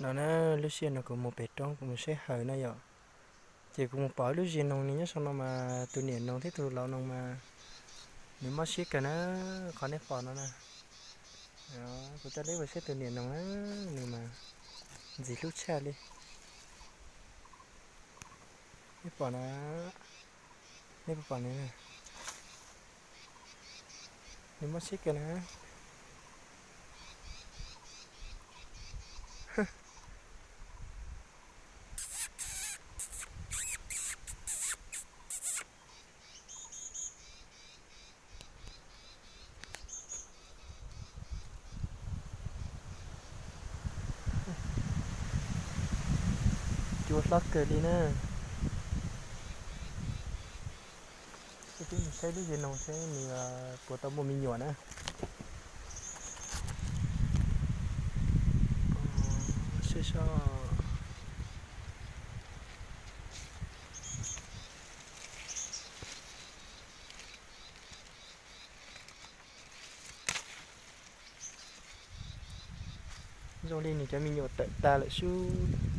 No na, lub sij hawm no kuv mus pem roob kuv mus saib haws na yom, ces kuv mus pom ib lub zes noog nws nyob saum no mas tus niam noog thiab tus laus noog mas nws mob siab kawg na. Qhov nej pom no na, kuv coj nej mus saib tus niam noog na, nws mas ntxim hlub tshaj li. Nej pom na, nej puas pom nws? Nws mob siab kawg na. Cua hlob kawg li na. Peb mus saib lub zes noog seb nws puas tau muaj me nyuam na. Seb seb. Zoo li nws cov me nyuam tawm tag lawm xwb.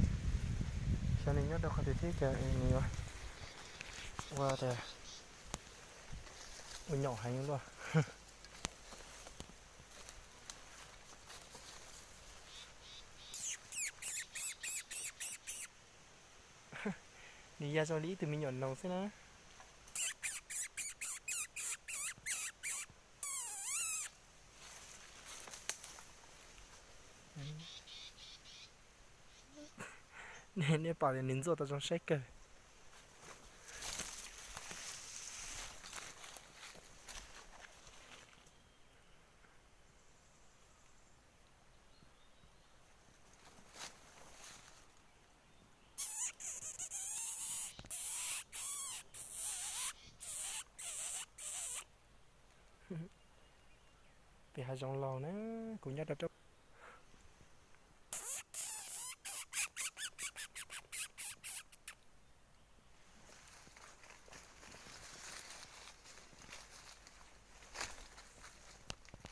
Xyov nws nyob rau qhov twg thiab, cas nws yuav ua tias ua nyom heev luaj. Nws ya zoo li ib tug me nyuam noog xwb na. Nej pom tias nws ntxuaj tau zoo saib kawg. Pem hav zoov laus na, kuv nyob rau rau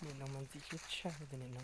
nim no mas ntxim hlub tshaj li nim no.